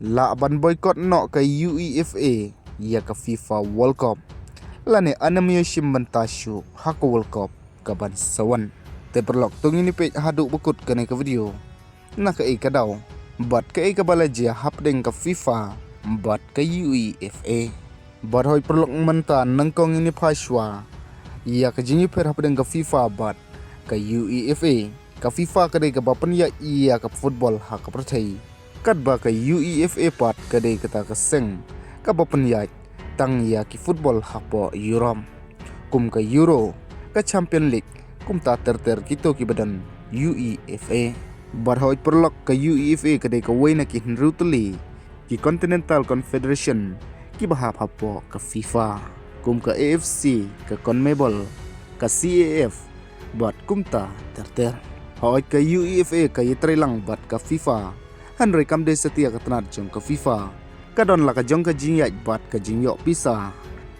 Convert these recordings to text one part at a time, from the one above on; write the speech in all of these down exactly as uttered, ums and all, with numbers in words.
lah ban boycott noh ka UEFA ïa ka FIFA World Cup, lane ym ïoh shim bynta shuh ha ka World Cup ka ban sa wan. Te paralok, to ngin ïa peit haduh ba kut kane ka video na kaei ka daw bad kaei kaba la jia hapdeng ka FIFA bad ka UEFA. Bad hooid paralok, mynta nyngkong ngin ïa phai shuwa ïa ka jingïapher hapdeng ka FIFA bad ka UEFA. Ka FIFA ka dei kaba pynïaid ïa ka football ha ka pyrthei, katba ka UEFA pat ka dei kata ka seng kaba pynïaid tang ïa ki football hapoh Europe, kum ka Euro, ka Champion League, kumta ter ter kito kiba don UEFA. Bad hooid paralok, ka UEFA ka dei kawei na ki hynriew tylli ki Continental Confederation kiba hap hapoh ka FIFA, kum ka AFC, ka CONMEBOL, ka CAF, bad kumta ter ter. Hooid, ka UEFA ka ïatrei lang bad ka FIFA, hynrei kam dei satia ka tnat jong ka FIFA. Ka don la ka jong ka jingïaid bad ka jingïoh pisa.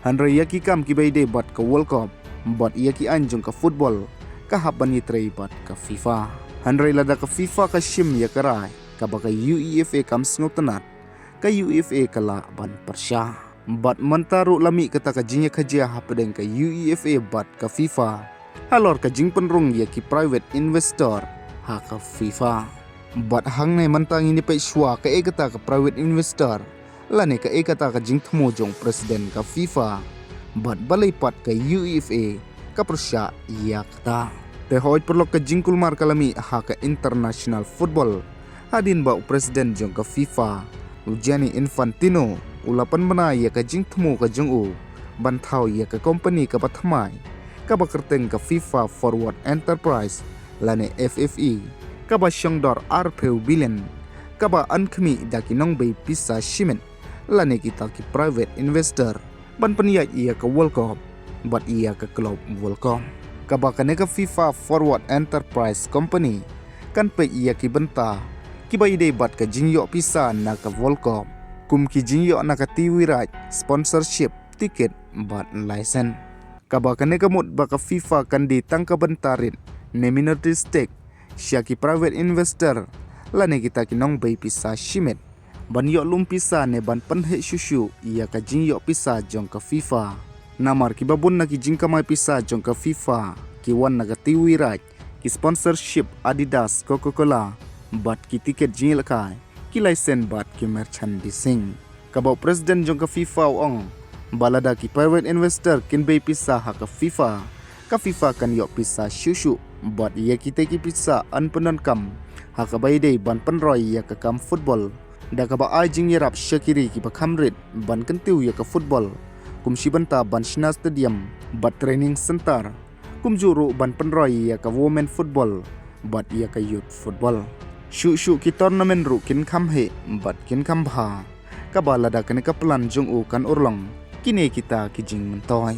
Hynrei ïa ki kam kiba ïadei bad ka World Cup bad ïa ki aiñ jong ka football, ka hap ban ïatrei bad ka FIFA. Hynrei lada ka FIFA ka shim ïa ka rai kaba ka UEFA kam sngewtynnat, ka UEFA ka lah ban pyrshah. Bad mynta ruh la mih kata ka jingïakajia hapdeng ka UEFA bad ka FIFA halor ka jingpynrung ïa ki private investor ha ka FIFA. Bad hangne mynta ngin ïa peit shuwa kaei kata ka private investor, lane kaei kata ka jingthmu jong president ka FIFA, bad balei pat ka UEFA ka pyrshah ïa kata. Te hooid paralok, ka jingkulmar ka la mih ha ka international football hadien ba u president jong ka FIFA, u Gianni Infantino, u la pynbna ïa ka jingthmu ka jong u ban thaw ïa ka company kaba thymmai, kaba kyrteng ka FIFA Forward Enterprise, lane FFE, kaba shongdor arphew billion, kaba yn khmih da ki nongbei pisa shimet, lane kita ki private investor, ban pynïaid ïa ka World Cup bad ïa ka Club World Cup. Kaba kane ka FIFA Forward Enterprise Company kan peit ïa ki bynta kiba ïadei bad ka jingïoh pisa na ka World Cup, kum ki jingïoh na ka T V rights, sponsorship, ticket bad license. Kaba kane ka mut ba ka FIFA kan die tang ka bynta rit ne minority stake sha ki private investor, lane kita ki nongbei pisa shimet, ban ïoh lum pisa ne ban pynheh shuh shuh ïa ka jingïoh pisa jong ka FIFA. Namar kiba bun na ki jingkamai pisa jong ka FIFA ki wan na ka T V rights, ki sponsorship Adidas, Coca-Cola, bad ki ticket jingïalehkai, ki license bad ki merchandising. Kaba u president jong ka FIFA u ong ba lada ki private investor kin bei pisa ha ka FIFA, ka FIFA kan ïoh pisa shuh shuh, bad ïa kita ki pisa yn pyndonkam ha kaba ïadei ban pynroi ïa ka kam football, da kaba ai jingïarap sha ki ri kiba kham rit ban kyntiew ïa ka football, kum shi bynta ban shna stadium bad training center, kumjuh ruh ban pynroi ïa ka women football bad ïa ka youth football. Shuh shuh ki tournament ruh kin kham heh bad kin kham bha. Kaba lada kane ka plan jong u kan urlong, kine kita ki jingmyntoi.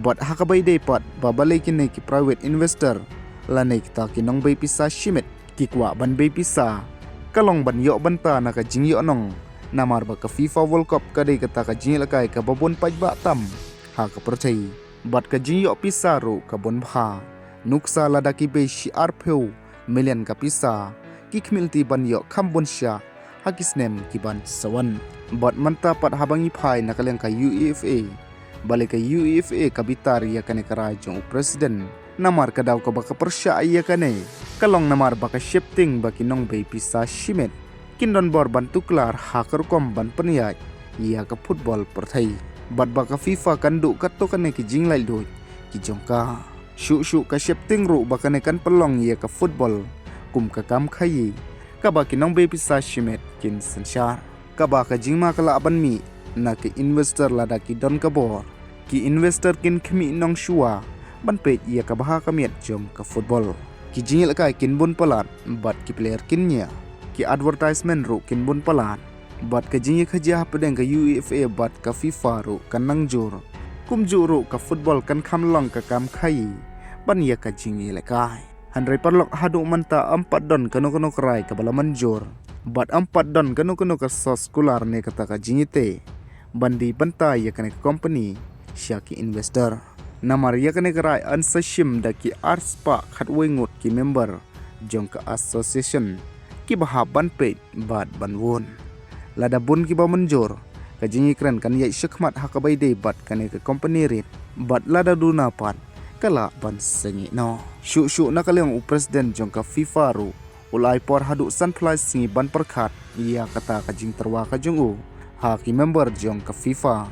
Bad ha kaba ïadei pat ba balei kine ki private investor, lane kita ki nongbei pisa shimet ki kwah ban bei pisa, ka long ban ïoh bynta na ka jingïoh nong, namar ba ka FIFA World Cup ka dei kata ka jingïalehkai kaba bun paidbah tam ha ka pyrthei, bad ka jingïoh pisa ruh ka bun bha. Nuksa lada ki bei shi arphew million ka pisa, ki khmih lynti ban ïoh kham bun shah ha ki snem ki ban sa wan. Bad mynta pat haba ngi phai na ka liang ka UEFA, balei ka UEFA ka bitar ïa kane ka rai jong u president? Namar ka daw kaba ka pyrshah ïa kane ka long namar ba ka sheptieng ba ki nongbei pisa shimet kin don bor ban tuklar ha ka rukom ban pynïaid ïa ka football pyrthei, bad ba ka FIFA kan duh katto katne ki jinglaitluid ki jong ka. Shuh shuh ka sheptieng ruh ba kane kan pynlong ïa ka football kum ka kam khaïi, kaba ki nongbei pisa shimet kin synshar. Kaba ka jingma ka lah ban mih na ki investor lada ki don ka bor. Ki investor kin khmih nong shuwa ban peit ïa ka bha ka miat jong ka football. Ki jingïalehkai kin bun palat bad ki player kin ñiah. Ki advertisement ruh kin bun palat. Bad ka jingïakajia hapdeng ka UEFA bad ka FIFA ruh kan nang jur. Kumjuh ruh ka football kan kham long ka kam khaïi ban ïa ka jingïalehkai. Hynrei paralok, haduh mynta ym pat don kano kano ka rai kaba la mynjur, bad ym pat don kano kano ka source kular ne kata ka jingïatei ban die bynta ïa kane ka company sha ki investor. Namar ïa kane ka rai yn sa shim da ki arspah khatwei ngut ki member jong ka association kiba hap ban peit bad ban vote. Lada bun kiba mynjur, ka jingïakren kan ïaid shakhmat ha kaba ïadei bad kane ka company rit, bad lada duna pat, ka lah ban sangeh noh. Shuh shuh na ka liang u president jong ka FIFA ruh u la ai por haduh sanphew lai sngi ban pyrkhat ïa kata ka jingtyrwa ka jong u ha ki member jong ka FIFA.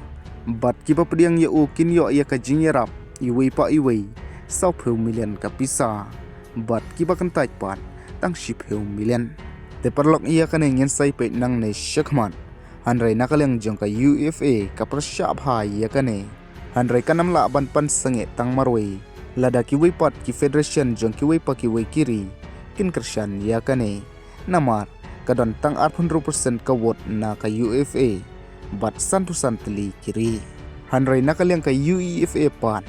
Bad kiba pdiang ïa u kin ïoh ïa ka jingïarap iwei pa iwei sawphew million ka pisa, bad kiba kyntait pat tang shiphew million. Te paralok, ïa kane ngin sa ïa peit nangne shakhmat. Hynrei na ka liang jong ka UEFA ka pyrshah bha ïa kane. Hynrei kan ym lah ban pynsangeh tang marwei lada kiwei pat ki federation jong kiwei pa kiwei ki ri kin kyrshan ïa kane. Namar ka don tang arphew hynriew percent ka vote na ka UEFA bad sanphew san tylli ki ri. Hynrei na ka liang ka UEFA pat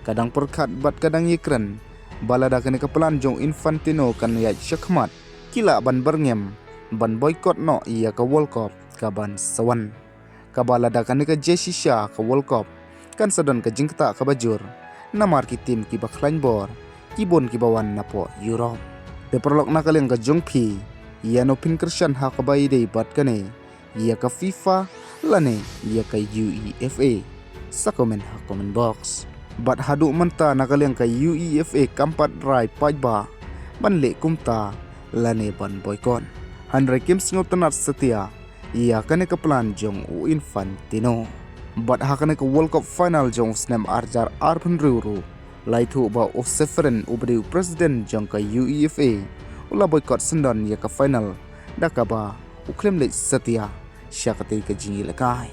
ka dang pyrkhat bad ka dang ïakren ba lada kane ka plan jong Infantino kan ïaid shakhmat, ki lah ban byrngem ban boycott noh ïa ka World Cup kaban sa wan. Kaba lada kane ka jia shisha ka World Cup, kan sa don ka jingktah kaba jur namar ki team kiba khlaiñ bor ki bun kiba wan napoh Europe. Te paralok, na ka liang ka jong phi, ïano phin kyrshan ha kaba ïadei bad kane, ïa ka FIFA lane ïa ka UEFA? Sa comment ha comment box. Bad haduh mynta na ka liang ka UEFA kam pat rai paidbah ban leh kumta lane ban boycott. Hynrei kim sngewtynnad satia ïa kane ka plan jong u Infantino. Bad ha kane ka World Cup final jong u snem ar hajar arphew hynriew ruh, la ïathuh ba u Ceferin uba dei u president jong ka UEFA u la boycott syndon ïa ka final da kaba u khlem leit satia sha katei ka jingïalehkai.